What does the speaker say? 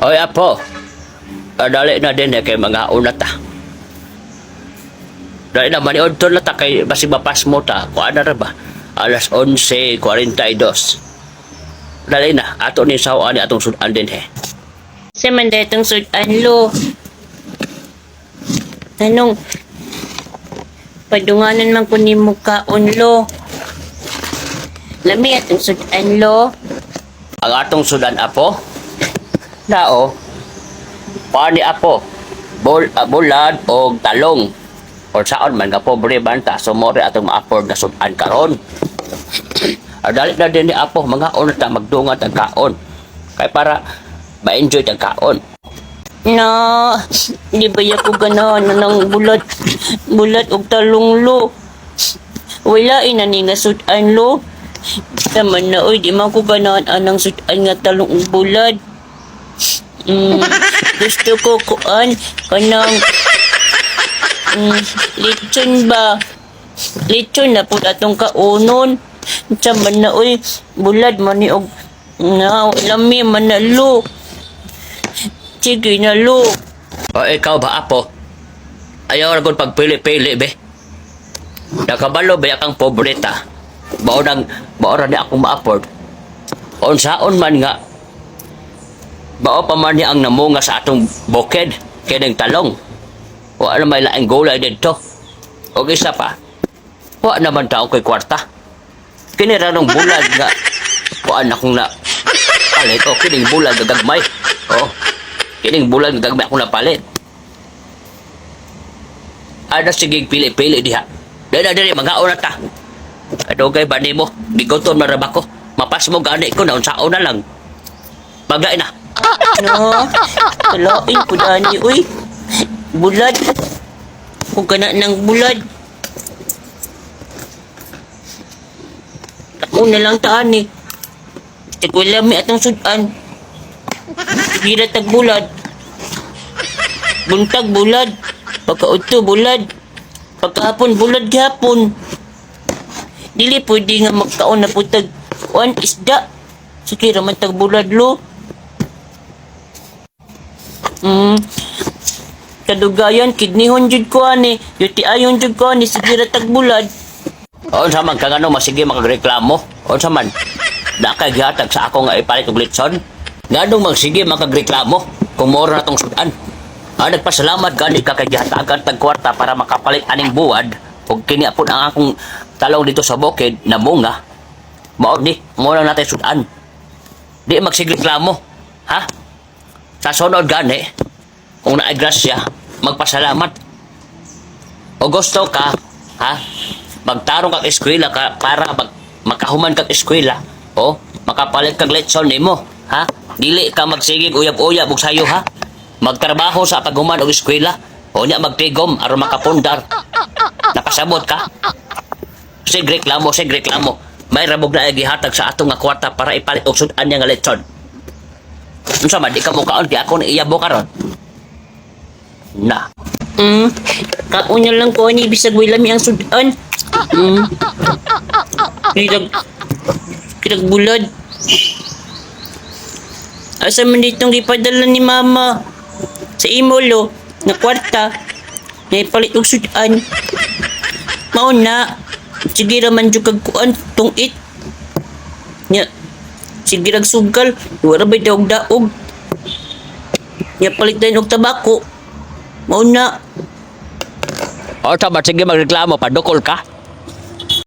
Oy, apo. Dali na din eh, kay mga una ta. Dali na, maniudto na ta kay basig mapas mo ta. Kuan na ra ba? Alas 11:42. Dali na, ato ni sawaan ni atong sudan din eh. Sa man datong sudan, lo. Anong padunganan man ko nimo kaon, lo. Lami atong sudan, lo. Ang atong sudan, apo, nao, pani apo, bulad o talong. Or saon man nga pobre man ta, so more atong ma-afford na sudan karon. Dali na din ni apo, mga una ta magdungan tag kaon. Kay para ma-enjoy tag kaon. Na, di ba ya ko ganahan na ng bulat, bulat og talong, lo. Wala ina ni nga sudan, lo. Taman na, oy, di man ko ganahan anang sudan nga talong ug bulad. Gusto ko kuan kanang lechon ba? Lechon na pud atong kaunon. Taman na, oy, bulad man ni og na lami man na, lo. Sige na, lo. O ikaw ba, apo? Ayaw ra gud pagpili-pili be. Nakabalo ba kang pobre ta? Mao nang mao ra ni akong ma-afford. Unsaon man nga bao pa man niya ang namunga sa atong bukid kining talong. Wa na may laing gulay didto. Og isa pa, wa naman taong ko'y kwarta. Kini ra nung bulag nga kuan akong na palit o kining bulag nga gagmay. Oh. Kining bulag nga gagmay akong napalit. Ana sige pili-pili diha. Dili na dili mga na ta. Adugay ba nimo? Gigutom na ra ba ko? Mapas mo gani ko na unsaon na lang. Maglain na. No, kalain po dani, uy. Bulad. Kung kana ng bulad. Ako na lang taan eh. Tagwala mi atong sudan. Gira tag bulad. Buntag bulad. Pagkaudto bulad. Pagkahapon bulad gihapon. Dili pwede nga magkaon na po tag kuan isda. Sige raman tag bulad, lo. Kadugayan, kidneyhon jud ko ani. UTI-on jud ko ani, sige ra tag bulad. Unsa man kang ano masige makagreklamo? Unsa man? Da kay gihatag sa ako nga ipalit og litson? Nganong magsige makagreklamo kung moro na tong sudan? Nagpasalamat gani ka kay gihatagan tag kwarta para makapalit aning buwad ug kini apod ang akong talong dito sa bukid na bunga. Mao di, mo lang natin sudan. Di magsigreklamo, ha? Sa sunod gani, kung naay grasya, magpasalamat. O gusto ka, ha? Magtarong kag eskwela ka para makahuman kag eskwela, o makapalit kag letson nimo, ha? Dili ka magsigig uyab-uyab og sayo, ha? Magtrabaho sa paghuman og eskwela, o nya magtigom aron makapundar. Nakasabot ka? Sig reklamo, sig reklamo. May rabog na gihatag sa atong nga kwarta para ipalit og sud-an niya nga letson. Unsa man di ka mokaon kay ako ni iyabo karon? Na. Kaon na lang ko ani bisag wala mi ang sudan. Kirag kirag bulad. Asa man ditong gipadala ni mama sa imo, lo, na kwarta na ipalit og sudan. Mao na. Sige ra man jud kag kuan tungit. Nya sige rag sugal, wala bay daog daog. Nya palit dayon og tabako. Mao na. O tama, sige magreklamo, padukol ka.